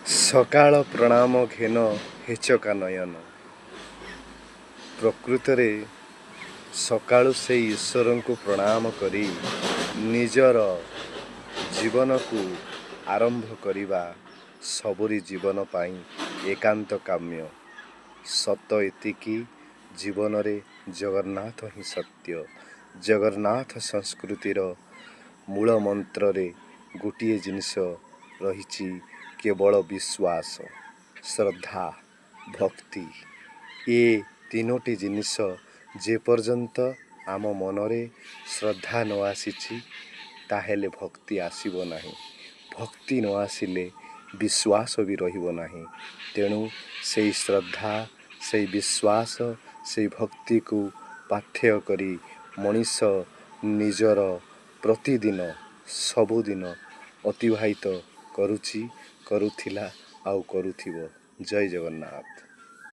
ସକାଳ ପ୍ରଣାମ ଘେନ ହେଚକା ନୟନ। ପ୍ରକୃତରେ ସକାଳୁ ସେଇ ଈଶ୍ୱରଙ୍କୁ ପ୍ରଣାମ କରି ନିଜର ଜୀବନକୁ ଆରମ୍ଭ କରିବା ସବୁରି ଜୀବନ ପାଇଁ ଏକାନ୍ତ କାମ୍ୟ। ସତ ଏତିକି, ଜୀବନରେ ଜଗନ୍ନାଥ ହିଁ ସତ୍ୟ। ଜଗନ୍ନାଥ ସଂସ୍କୃତିର ମୂଳ ମନ୍ତ୍ରରେ ଗୋଟିଏ ଜିନିଷ ରହିଛି, କେବଳ ବିଶ୍ୱାସ, ଶ୍ରଦ୍ଧା, ଭକ୍ତି। ଏ ତିନୋଟି ଜିନିଷ ଯେପର୍ଯ୍ୟନ୍ତ ଆମ ମନରେ ଶ୍ରଦ୍ଧା ନ ଆସିଛି, ତାହେଲେ ଭକ୍ତି ଆସିବ ନାହିଁ। ଭକ୍ତି ନ ଆସିଲେ ବିଶ୍ୱାସ ବି ରହିବ ନାହିଁ। ତେଣୁ ସେଇ ଶ୍ରଦ୍ଧା, ସେଇ ବିଶ୍ୱାସ, ସେଇ ଭକ୍ତିକୁ ପାଥେୟ କରି ମଣିଷ ନିଜର ପ୍ରତିଦିନ ସବୁଦିନ ଅତିବାହିତ କରୁଛି, କରୁଥିଲା ଆଉ କରୁଥିବ। ଜୟ ଜଗନ୍ନାଥ।